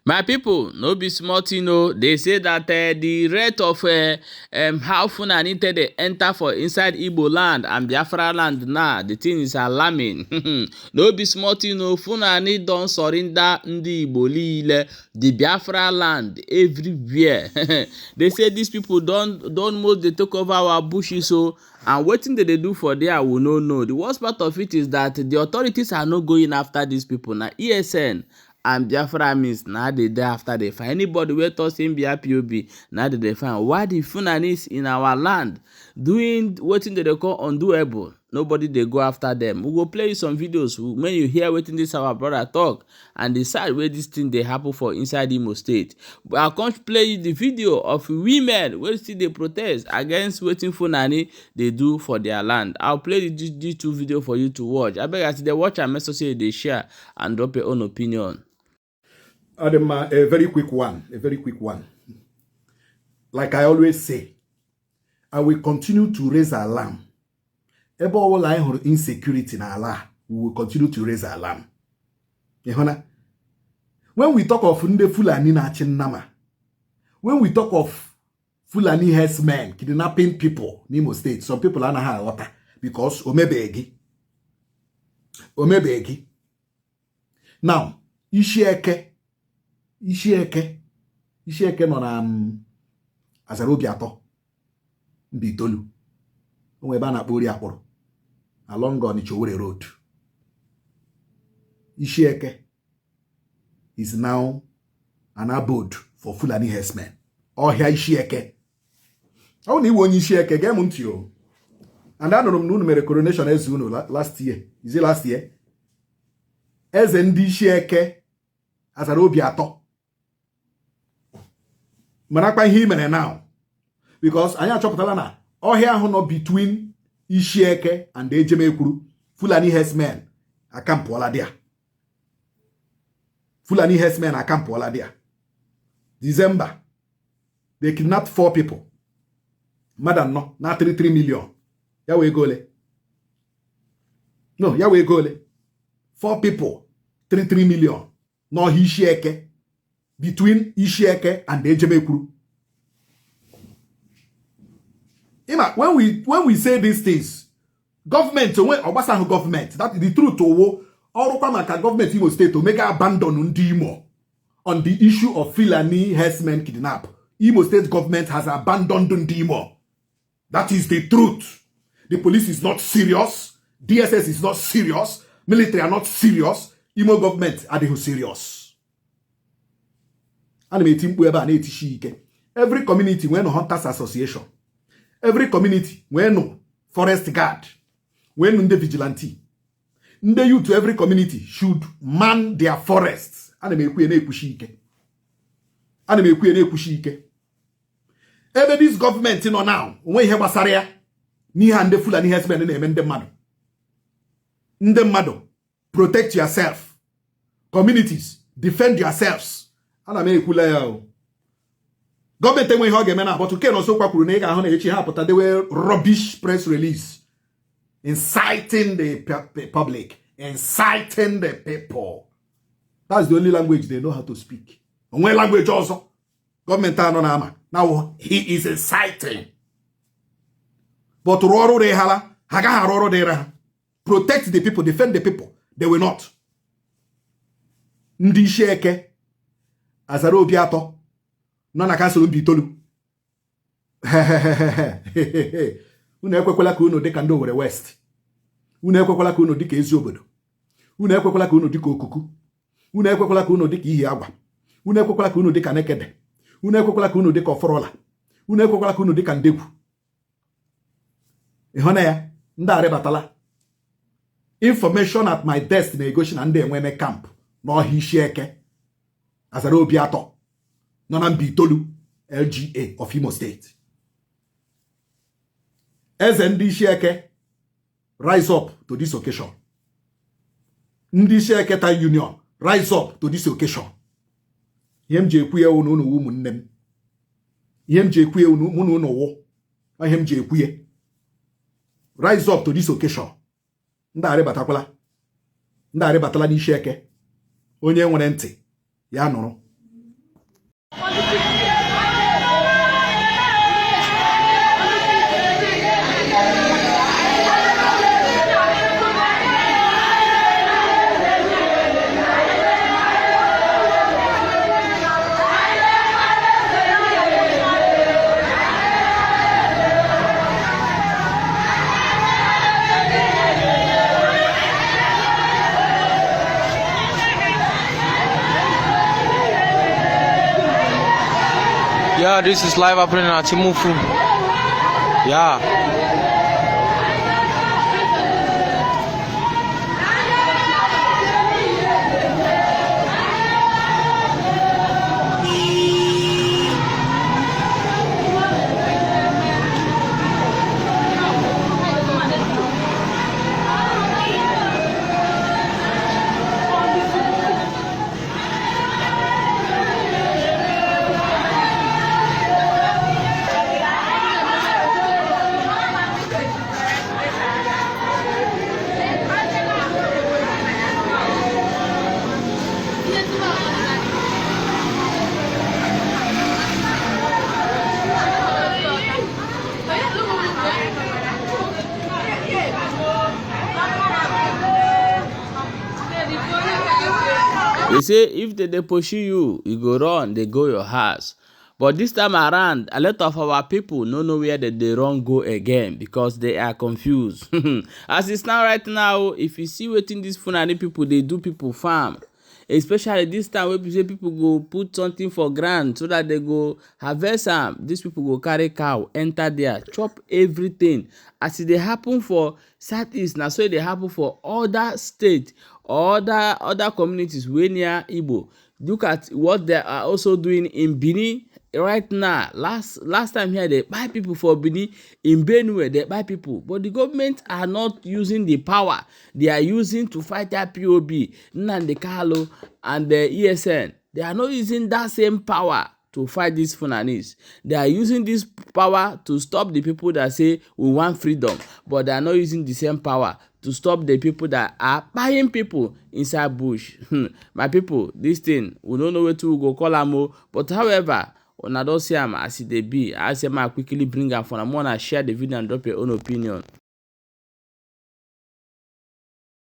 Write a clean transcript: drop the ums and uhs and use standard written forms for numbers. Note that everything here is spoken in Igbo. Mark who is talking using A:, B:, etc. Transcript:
A: My people, no be small thing o. They say that the rate of how Fulani take dey enter for inside Igbo land and Biafra land now, the thing is alarming. No be small thing o. Fulani don surrender ndị Igbo niile, the Biafra land everywhere. They say these people don almost dey take over our bushes o. And wetin dem dey do for there, we no know. The worst part of it is that the authorities are not going after these people. Na ESN and Biafra means na dey dey after dey find anybody wey talk say him be IPOB, na dey dey find. Why the Fulanis in our land doing wetin dem dey call undoable, nobody dey go after them? We go play you some videos when you hear wetin this our brother talk and the side wey this thing dey happen for inside Imo State. But I come play you the video of women wey still dey protest against wetin Fulani dey do for their land. I'll play the two video for you to watch. Abeg, as you dey watch am, make sure say you dey share and drop your own opinion.
B: Adema, a very quick one, a very quick one. Like I always say, I will continue to raise alarm. Ebe ọbụla anyị hụrụ insecurity n'ala a, we will continue to raise alarm. Ị hụ na? When we talk of ndị Fulani na-achị nnama, when we talk of Fulani herdsmen kidnapping people n'Imo State, some people anaghị aghọta because o mebeghị. O mebeghị. Now, Ishieke, Ishieke, Ishieke nọ na Azara Obiatọ, Mbaitolu. O nwere ebe a na-akpọ Ori Akpụrụ along Onitsha Owerri Road. Ishieke is now an abode for Fulani herdsmen. Ọhịa Ishieke. Ọ bụ na iwe onye Ishieke, gee m ntị o. And anụrụ m na unu mere coronation eze unu last year. Is it last year? Eze ndị Ishieke, Azara Obiatọ, marakwa ihe i mere now, because anyị achọpụtala na ọhịa ahụ nọ between Ishieke and Ejemekwuru, Fulani herdsmen akampụọla dia. Fulani herdsmen akampụọla dia. December, they kidnapped four people, mmadụ anọ na 33 million. Ya wee ego ole? No, ya wee ego ole? Four people, 33 million, n'ọhịa Ishieke, between Ishieke and Ejemekwuru. Ịma, when we say these things, gọọmenti onwe ọgbasahụ gọọmenti. That is the truth. Owo ọrụkwa maka gọọmenti Imo Steeti omega abandon ndị Imo on the issue of Fulani herdsmen kidnap. Imo State government has abandoned ndị Imo. That is the truth. The police is not serious, DSS is not serious, military are not serious, Imo government adịghị serious. Ana m eti mkpu ebe a na-etishi ike. Every community nwee nụ hunters association, every community nwee nụ forest guard, nwee nụ ndị vigilante, ndị youth. Every community should man their forests. Ana m ekwu ya na-ekwushi ike, ana m ekwu ya na-ekwushi ike. Ebe this gọọmenti nọ now, onwe ihe gbasara ya n'ihe a ndị Fulani herdsmen na-eme ndị mmadụ. Ndị mmadụ, protect yourself. Communities, defend yourselves. Ana m ekwula ya o. Gọọmenti enweghị ihe ọ ga-eme na abọtụ Ken Osokwa kwuru na ị ga-ahụ na echi ha pụta dewe rubbish press release inciting the public, inciting the people. That's the only language they know how to speak. Onwe language ọzọ gọọmenti anọ na-ama. Now he is inciting, but rụọ ọrụ dị ha, ha agaghị arụ ọrụ dịrị ha. Protect the people, defend the people, they will not. Ndị Ishieke, Azara Obiatọ nọ na council Mbaitolu, unu ekwekwala ka unu dịka ndị Owerri West. Unu ekwekwala ka unu dịka ezi obodo. Unu ekwekwala ka unu dịka Okuku. Unu ekwekwala ka unu dịka Ihiagwa. Unu ekwekwala ka unu dịka Nekede. Unu ekwekwala ka unu dịka Ọfọrọla. Unu ekwekwala ka unu dịka Ndegwu. Ịhụ na ya, ndị arịbatala. Information at my desk na-egosi na ndị enwene camp n'ọhịa Ishieke, Azara Obiatọ nọ na Mbaitolu LGA of Imo State. Eze ndị Ishieke, rise up to this occasion. Ndị Ishieke Town Union, rise up to this occasion. Ihe m ji ekwu ya na unu ụmụnne m, ihe m ji ekwu ya mụ na unu wụ ihe m ji ekwu ya. Rise up to this occasion. Ndị arịbatakwala, ndị arịbatala n'Ishieke. Onye nwere ntị ya nụrụ.
C: Yeah, this is live happening at Imufu. Yeah.
A: They say if they dey pursue you, you go run, dey go your house. But this time around, a lot of our people no know where they dey run go again because they are confused. As it's now right now, if you see wetin these Fulani people dey do people farm, especially this time wey be say people go put something for ground so that they go harvest am, these people go carry cow enter there, chop everything. As e dey happen for Southeast, na so e dey happen for other state or other communities wey near Igbo. Look at what they are also doing in Benin right now. Last time here, they buy people for Benin. In Benue, they buy people. But the government are not using the power they are using to fight IPOB, Nnamdi Kanu, and the ESN. They are not using that same power to fight these Fulanis. They are using this power to stop the people that say we want freedom, but they are not using the same power to stop the people that are buying people inside bush. My people, this thing, we don't know wetin we go call am o, but however, una don see am as e dey be. I say ma quickly bring am for una. More una share the video and drop your own opinion.